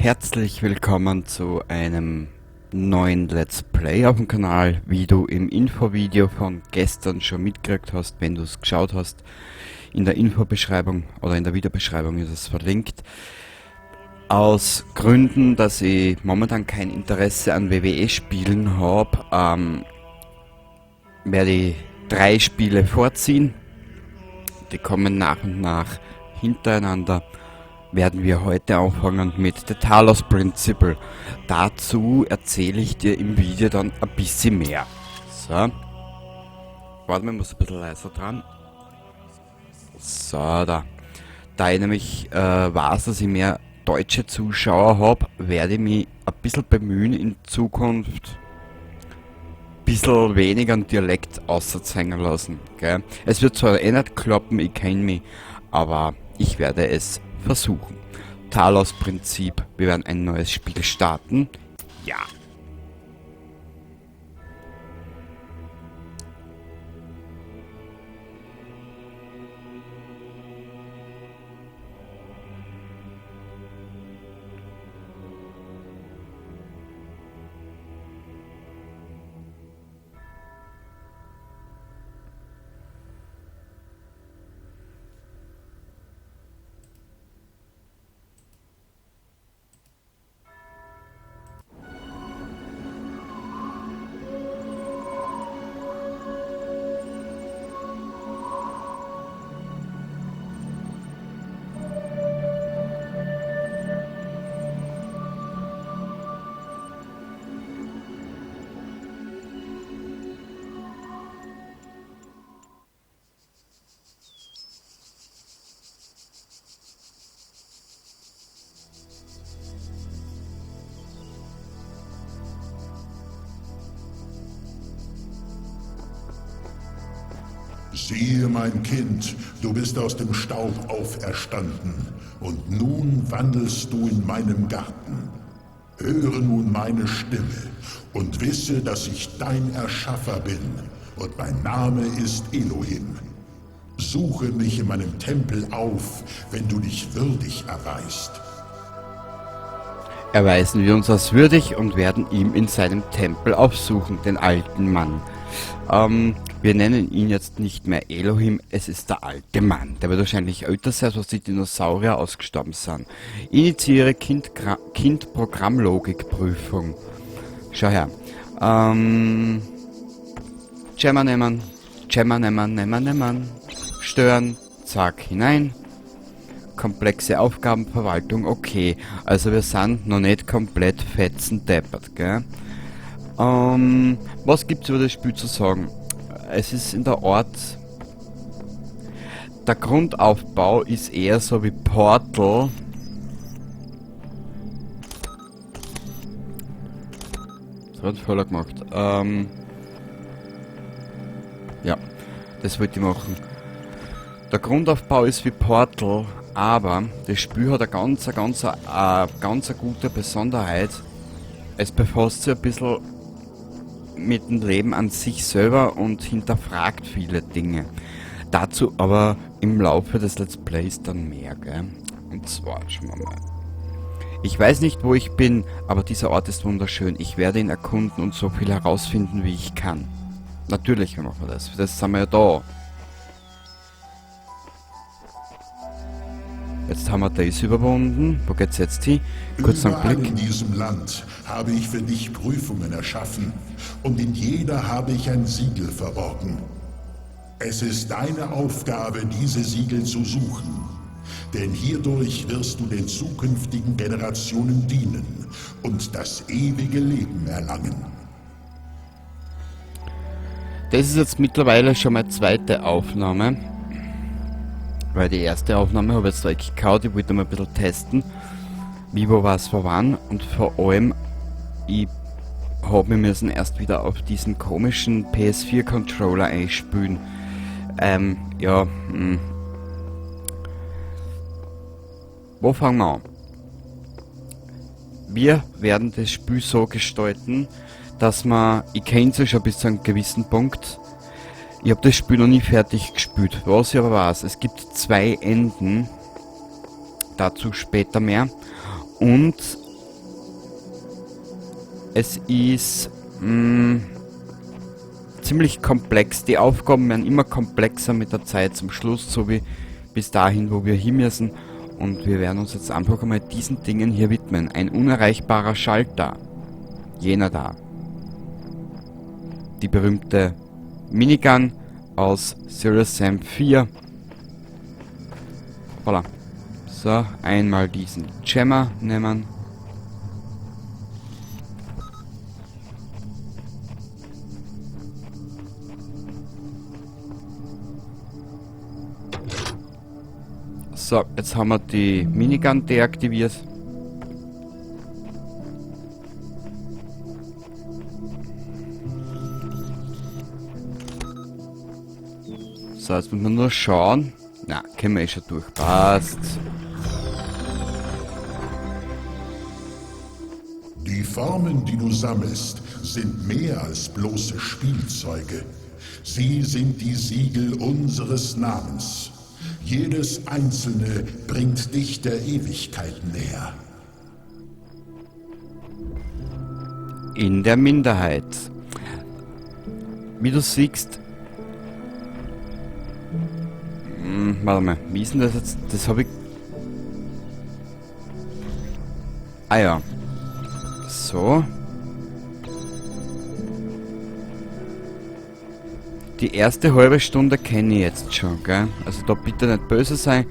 Herzlich willkommen zu einem neuen Let's Play auf dem Kanal, wie du im Infovideo von gestern schon mitgekriegt hast, wenn du es geschaut hast. In der Infobeschreibung oder in der Videobeschreibung ist es verlinkt. Aus Gründen, dass ich momentan kein Interesse an WWE-Spielen hab, werde ich 3 Spiele vorziehen. Die kommen nach und nach hintereinander. Werden wir heute anfangen mit The Talos Principle. Dazu erzähle ich dir im Video dann ein bisschen mehr. So. Warte mal, ich muss ein bisschen leiser dran. So, da. Da ich nämlich weiß, dass ich mehr deutsche Zuschauer hab, werde ich mich ein bisschen bemühen, in Zukunft ein bisschen weniger einen Dialekt auszeigen lassen. Gell? Es wird zwar eh nicht klappen, ich kenn mich, aber ich werde es versuchen. Talos Prinzip, wir werden ein neues Spiel starten. Ja. Siehe, mein Kind, du bist aus dem Staub auferstanden und nun wandelst du in meinem Garten. Höre nun meine Stimme und wisse, dass ich dein Erschaffer bin und mein Name ist Elohim. Suche mich in meinem Tempel auf, wenn du dich würdig erweist. Erweisen wir uns als würdig und werden ihn in seinem Tempel aufsuchen, den alten Mann. Wir nennen ihn jetzt nicht mehr Elohim, es ist der alte Mann. Der wird wahrscheinlich älter sein, als die Dinosaurier ausgestorben sind. Initiiere Kind-Programmlogik-Prüfung. Schau her. Jammer nehmen, Jammer nehmen, nehmen, nehmen. Stören, zack, hinein. Komplexe Aufgabenverwaltung, okay. Also wir sind noch nicht komplett fetzendeppert, gell? Was gibt's über das Spiel zu sagen? Es ist in der Art... Der Grundaufbau ist eher so wie Portal. Das hat Fehler gemacht. Ja, das wollte ich machen. Der Grundaufbau ist wie Portal, aber das Spiel hat eine ganz gute Besonderheit. Es befasst sich ein bisschen mit dem Leben an sich selber und hinterfragt viele Dinge. Dazu aber im Laufe des Let's Plays dann mehr, gell? Und zwar, schauen wir mal. Ich weiß nicht, wo ich bin, aber dieser Ort ist wunderschön. Ich werde ihn erkunden und so viel herausfinden, wie ich kann. Natürlich machen wir das. Für das sind wir ja da. Jetzt haben wir das überwunden. Wo geht's jetzt hin? Kurz einen Überall Blick. in diesem Land habe ich für dich Prüfungen erschaffen und in jeder habe ich ein Siegel verborgen. Es ist deine Aufgabe, diese Siegel zu suchen, denn hierdurch wirst du den zukünftigen Generationen dienen und das ewige Leben erlangen. Das ist jetzt mittlerweile schon meine zweite Aufnahme. Weil die erste Aufnahme habe ich jetzt direkt gekaut, ich wollte mal ein bisschen testen, wie, wo, was, wo, wann und vor allem, ich hab mich müssen erst wieder auf diesen komischen PS4-Controller einspülen. Wo fangen wir an? Wir werden das Spiel so gestalten, dass man, ich kenn's ja schon bis zu einem gewissen Punkt, ich hab das Spiel noch nie fertig gespielt. Was ich aber weiß, es gibt 2 Enden, dazu später mehr. Und Es ist ziemlich komplex. Die Aufgaben werden immer komplexer mit der Zeit zum Schluss, so wie bis dahin, wo wir hin müssen. Und wir werden uns jetzt einfach einmal diesen Dingen hier widmen. Ein unerreichbarer Schalter. Jener da. Die berühmte Minigun aus Serious Sam 4. Voilà. So, einmal diesen Jammer nehmen. So, jetzt haben wir die Minigun deaktiviert. So, jetzt müssen wir nur schauen. Na, können wir eh schon durch. Passt. Die Formen, die du sammelst, sind mehr als bloße Spielzeuge. Sie sind die Siegel unseres Namens. Jedes einzelne bringt dich der Ewigkeit näher. In der Minderheit. Wie du siehst... warte mal, wie ist denn das jetzt? Das habe ich... Ah ja. So. Die erste halbe Stunde kenne ich jetzt schon, gell? Also da bitte nicht böse sein,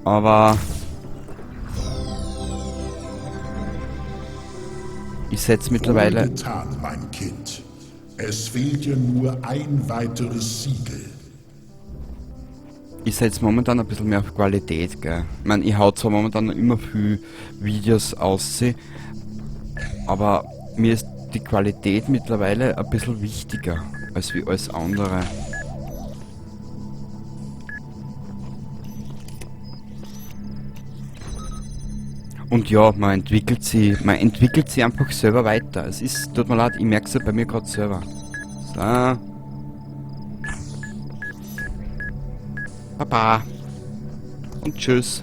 aber ich setze mittlerweile... Wohlgetan, mein Kind. Es fehlt dir nur ein weiteres Siegel. Ich setze momentan ein bisschen mehr auf Qualität, gell? Ich mein, ich hau zwar momentan noch immer viel Videos aus, aber mir ist die Qualität mittlerweile ein bisschen wichtiger als wie alles andere. Und ja, man entwickelt sie einfach selber weiter. Es ist, tut mir leid, ich merk's ja bei mir grad selber. So. Baba. Und tschüss.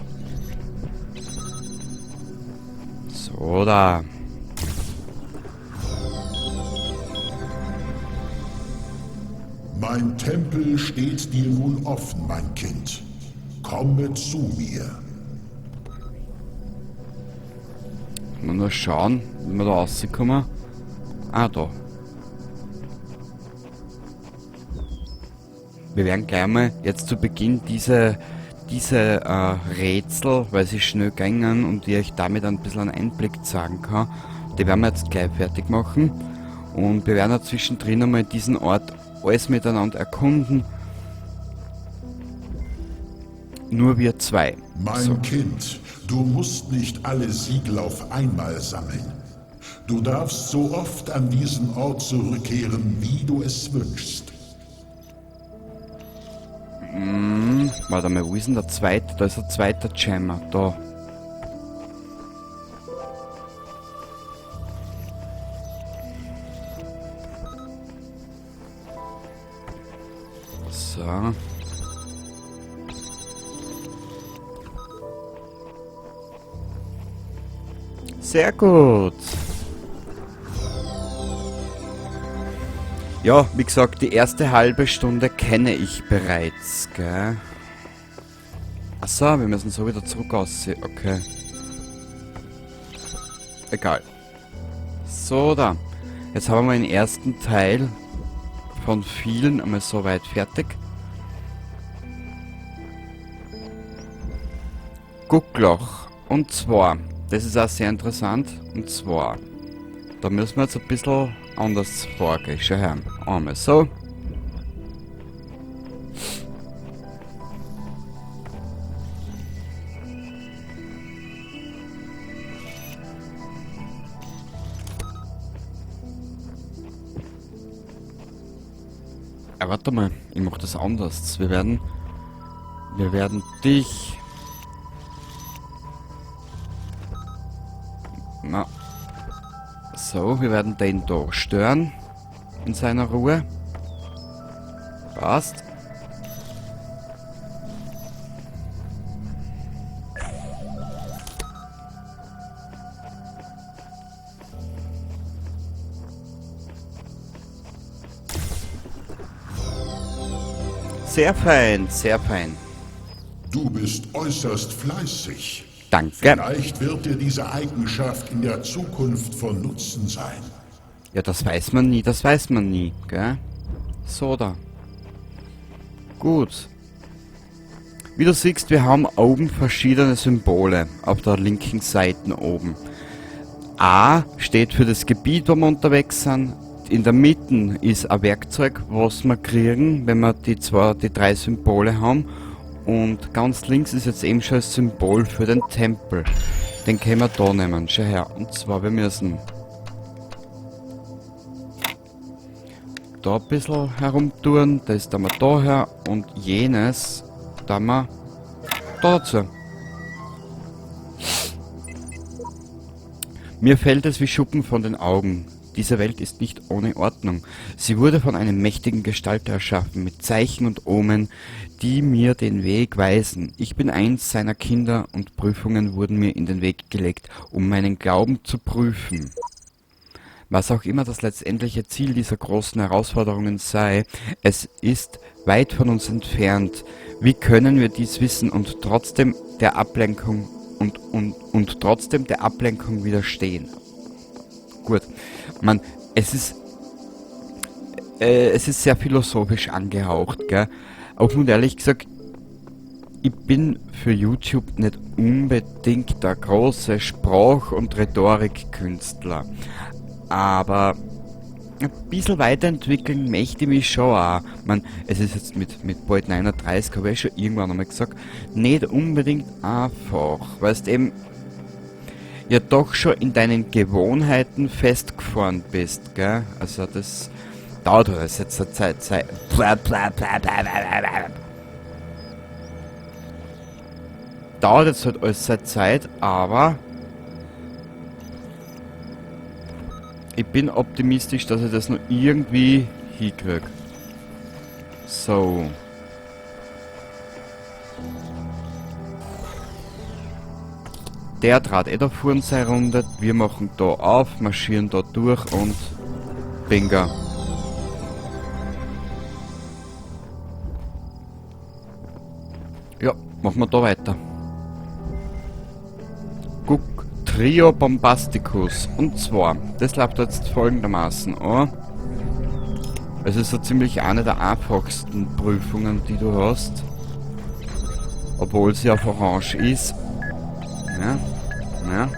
So, da. Mein Tempel steht dir nun offen, mein Kind. Komme zu mir. Mal nur schauen, wie wir da rauskommen. Ah, da. Wir werden gleich mal jetzt zu Beginn diese Rätsel, weil sie schnell gängen und ich euch damit ein bisschen einen Einblick zeigen kann, die werden wir jetzt gleich fertig machen. Und wir werden auch zwischendrin einmal diesen Ort alles miteinander erkunden. Nur wir zwei. Mein So. Kind, du musst nicht alle Siegel auf einmal sammeln. Du darfst so oft an diesen Ort zurückkehren, wie du es wünschst. Warte mal, wo ist denn der zweite? Da ist der zweite Jammer, da. So. Sehr gut. Ja, wie gesagt, die erste halbe Stunde kenne ich bereits, gell? Achso, wir müssen so wieder zurück aussehen. Okay. Egal. So, da. Jetzt haben wir den ersten Teil von vielen einmal soweit fertig. Guckloch. Und zwar, das ist auch sehr interessant, und zwar, da müssen wir jetzt ein bisschen anders vorgehen. Schau her. Einmal so. Ja, warte mal, ich mach das anders. Wir werden dich... Na. So, wir werden den da stören. In seiner Ruhe. Passt. Sehr fein, sehr fein. Du bist äußerst fleißig. Danke. Vielleicht wird dir diese Eigenschaft in der Zukunft von Nutzen sein. Ja, das weiß man nie, das weiß man nie, gell? So da. Gut. Wie du siehst, wir haben oben verschiedene Symbole auf der linken Seite oben. A steht für das Gebiet, wo wir unterwegs sind. In der Mitte ist ein Werkzeug, was wir kriegen, wenn wir die drei Symbole haben. Und ganz links ist jetzt eben schon das Symbol für den Tempel. Den können wir da nehmen. Schau her. Und zwar, wir müssen da ein bisschen herumtouren. Das da wir da her. Und jenes da wir da dazu. Mir fällt es wie Schuppen von den Augen. Diese Welt ist nicht ohne Ordnung. Sie wurde von einem mächtigen Gestalter erschaffen, mit Zeichen und Omen, die mir den Weg weisen. Ich bin eins seiner Kinder und Prüfungen wurden mir in den Weg gelegt, um meinen Glauben zu prüfen. Was auch immer das letztendliche Ziel dieser großen Herausforderungen sei, es ist weit von uns entfernt. Wie können wir dies wissen und trotzdem der Ablenkung und trotzdem der Ablenkung widerstehen? Gut, man, es ist sehr philosophisch angehaucht, gell? Auch und ehrlich gesagt, ich bin für YouTube nicht unbedingt der große Sprach- und Rhetorikkünstler, aber ein bisschen weiterentwickeln möchte ich mich schon auch. Man, es ist jetzt mit bald 39, habe ich schon irgendwann einmal gesagt, nicht unbedingt einfach, weil du eben ja doch schon in deinen Gewohnheiten festgefahren bist, gell? Also das dauert halt jetzt eine Zeit. Bla bla bla bla bla bla. Dauert jetzt halt alles seine Zeit, aber ich bin optimistisch, dass ich das noch irgendwie hinkriege. So. Der trat eh da vorne seine Runde. Wir machen da auf, marschieren da durch und bingo. Ja, machen wir da weiter. Guck, Trio Bombasticus. Und zwar, das läuft jetzt folgendermaßen an. Es ist so ziemlich eine der einfachsten Prüfungen, die du hast. Obwohl sie auf Orange ist. Ja, ja.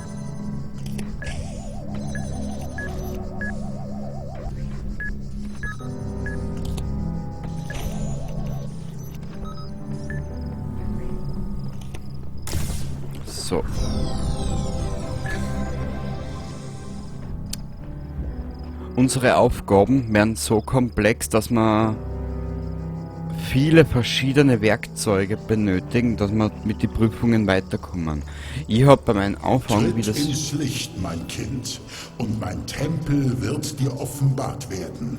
So. Unsere Aufgaben werden so komplex, dass wir viele verschiedene Werkzeuge benötigen, dass wir mit den Prüfungen weiterkommen. Ich habe bei meinem Anfang, wie das... Tritt ins Licht, mein Kind, und mein Tempel wird dir offenbart werden.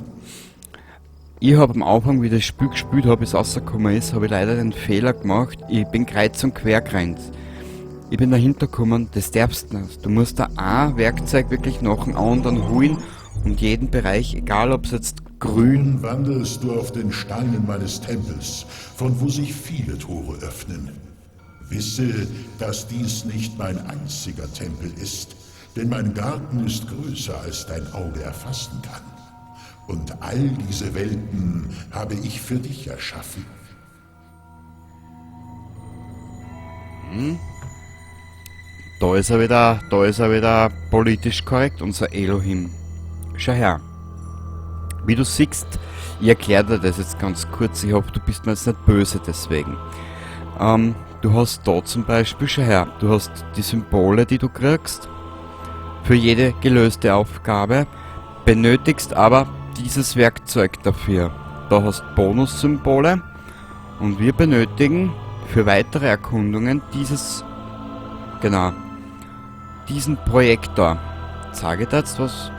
Ich habe am Anfang, wie ich das Spiel gespielt habe, bis es rausgekommen ist, habe ich leider den Fehler gemacht. Ich bin kreuz und quer gerannt. Ich bin dahinter gekommen, das darfst du nicht. Du musst da ein Werkzeug wirklich nach dem anderen holen und jeden Bereich, egal ob es jetzt grün... Nun wandelst du auf den Steinen meines Tempels, von wo sich viele Tore öffnen. Wisse, dass dies nicht mein einziger Tempel ist, denn mein Garten ist größer, als dein Auge erfassen kann. Und all diese Welten habe ich für dich erschaffen. Hm. Da ist er wieder politisch korrekt, unser Elohim. Schau her. Wie du siehst, ich erkläre dir das jetzt ganz kurz, ich hoffe, du bist mir jetzt nicht böse deswegen. Du hast da zum Beispiel, schau her, du hast die Symbole, die du kriegst, für jede gelöste Aufgabe, benötigst aber dieses Werkzeug dafür. Da hast du Bonussymbole und wir benötigen für weitere Erkundungen dieses, genau, diesen Projektor. Sage ich dir jetzt was?